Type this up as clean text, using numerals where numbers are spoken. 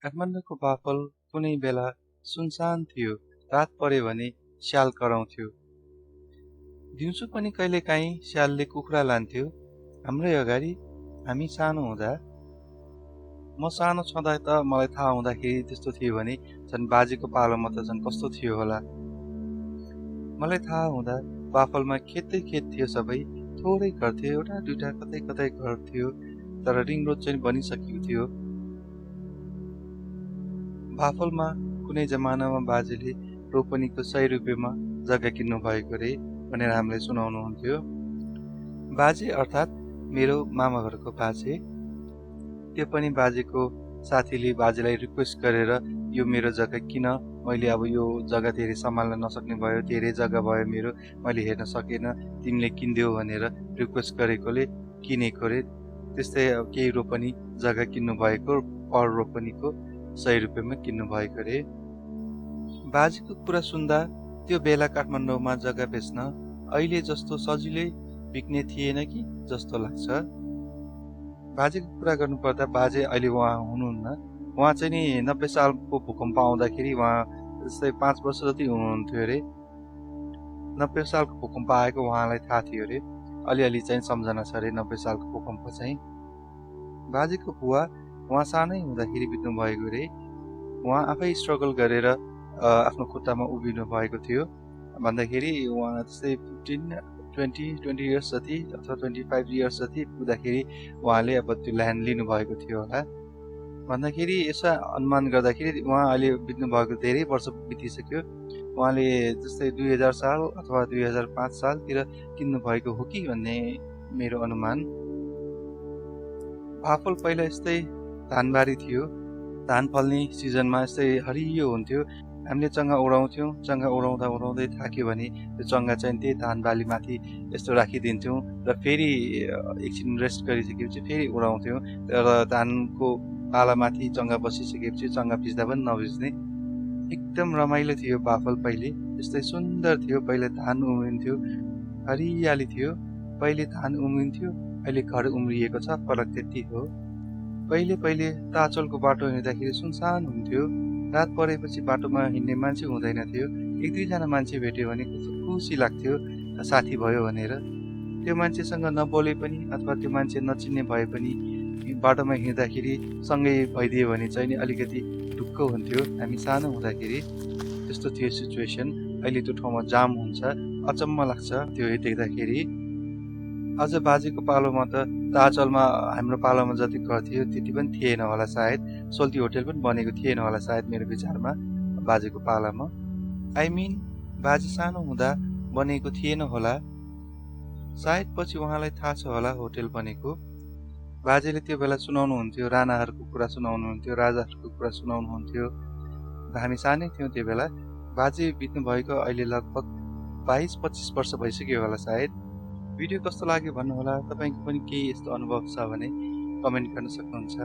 काठमाडौँको बाफल कुनै बेला सुनसान थियो। रात पर्यो भने स्याल कराउँथ्यो। दिउँसो पनि कहिलेकाहीँ स्यालले कुखुरा लान्थ्यो। हाम्रै अगाडि हामी सानो हुँदा, म सानो छँदा त मलाई थाहा हुँदाखेरि त्यस्तो थियो भने झन् बाजेको पालोमा त झन् कस्तो थियो होला। मलाई थाहा हुँदा बाफलमा खेतै खेत थियो। सबै थोरै घर थियो, एउटा दुईटा कतै कतै घर थियो, तर रिङ रोड चाहिँ बनिसकेको थियो। बाफलमा कुनै जमानामा बाजेले रोपनीको 100 रुपियाँमा जग्गा किन्नु भएको रे भनेर हामीलाई सुनाउनुहुन्थ्यो। बाजे अर्थात् मेरो मामा घरको बाजे। त्यो पनि बाजेको साथीले बाजेलाई रिक्वेस्ट गरेर यो मेरो जग्गा किन, मैले अब यो जग्गा धेरै सम्हाल्न नसक्ने भयो, धेरै जग्गा भयो मेरो, मैले हेर्न सकेन, तिमीले किनिदेऊ भनेर रिक्वेस्ट गरेकोले किनेको रे। त्यस्तै केही रोपनी जग्गा किन्नु भएको, पर रोपनीको 100 रुपियाँमा किन्नु भएको रे। बाजेको कुरा सुन्दा त्यो बेला काठमाडौँमा जग्गा बेच्न अहिले जस्तो सजिलै बिक्ने थिएन कि जस्तो लाग्छ। बाजेको कुरा गर्नुपर्दा बाजे अहिले उहाँ हुनुहुन्न। उहाँ चाहिँ नि 90 सालको भूकम्प आउँदाखेरि उहाँ जस्तै 5 वर्ष जति हुनुहुन्थ्यो अरे। 90 सालको भूकम्प आएको उहाँलाई थाहा थियो अरे। अलिअलि चाहिँ सम्झना छ अरे 90 सालको भूकम्प चाहिँ। बाजेको बुवा उहाँ सानै हुँदाखेरि बित्नु भएको रे। उहाँ आफै स्ट्रगल गरेर आफ्नो खुट्टामा उभिनु भएको थियो। भन्दाखेरि उहाँ जस्तै 20 इयर्स जति अथवा 25 इयर्स जति पुग्दाखेरि उहाँले अब त्यो ल्यान्ड लिनुभएको थियो होला। भन्दाखेरि यसो अनुमान गर्दाखेरि उहाँ अहिले बित्नु भएको धेरै वर्ष बितिसक्यो। उहाँले जस्तै 2000 साल अथवा 2005 सालतिर किन्नु भएको हो कि भन्ने मेरो अनुमान। बाफल पहिला यस्तै धानबारी थियो। धान फल्ने सिजनमा यस्तै हरियो हुन्थ्यो। हामीले चङ्गा उडाउँथ्यौँ। चङ्गा उडाउँदा उडाउँदै थाक्यो भने त्यो चङ्गा चाहिँ त्यही धान बालीमाथि यस्तो राखिदिन्थ्यौँ र फेरि एकछिन रेस्ट गरिसकेपछि फेरि उडाउँथ्यौँ। तर धानको पालामाथि चङ्गा बसिसकेपछि चङ्गा भिज्दा पनि नभिज्ने एकदम रमाइलो थियो बाफल पहिले। यस्तै सुन्दर थियो। पहिले धान उम्रिन्थ्यो, हरियाली थियो। पहिले धान उम्रिन्थ्यो, अहिले घर उम्रिएको छ, फरक त्यति हो। पहिले ताचलको बाटो हिँड्दाखेरि सुनसान हुन्थ्यो। रात परेपछि बाटोमा हिँड्ने मान्छे हुँदैन थियो। एक दुईजना मान्छे भेट्यो भने कस्तो खुसी लाग्थ्यो साथी भयो भनेर। त्यो मान्छेसँग नबोले पनि अथवा त्यो मान्छे नचिन्ने भए पनि बाटोमा हिँड्दाखेरि सँगै भइदियो भने चाहिँ नि अलिकति ढुक्क हुन्थ्यो। हामी सानो हुँदाखेरि त्यस्तो थियो सिचुएसन। अहिले त्यो ठाउँमा जाम हुन्छ, अचम्म लाग्छ त्यो देख्दाखेरि। अझ बाजेको पालोमा त ताचलमा हाम्रो पालोमा जति घर थियो त्यति पनि थिएन होला सायद। सोल्टी होटेल पनि बनेको थिएन होला सायद मेरो विचारमा बाजेको पालामा। बाजे सानो हुँदा बनेको थिएन होला सायद। पछि उहाँलाई थाहा छ होला होटेल बनेको। बाजेले त्यो बेला सुनाउनुहुन्थ्यो, राणाहरूको कुरा सुनाउनुहुन्थ्यो, राजाहरूको कुरा सुनाउनुहुन्थ्यो। हामी सानै थियौँ त्यो बेला। बाजे बित्नु भएको अहिले लगभग 22-25 वर्ष भइसक्यो होला सायद। भिडियो कस्तो लाग्यो भन्नुहोला। तपाईँको पनि केही यस्तो अनुभव छ भने कमेन्ट गर्न सक्नुहुन्छ।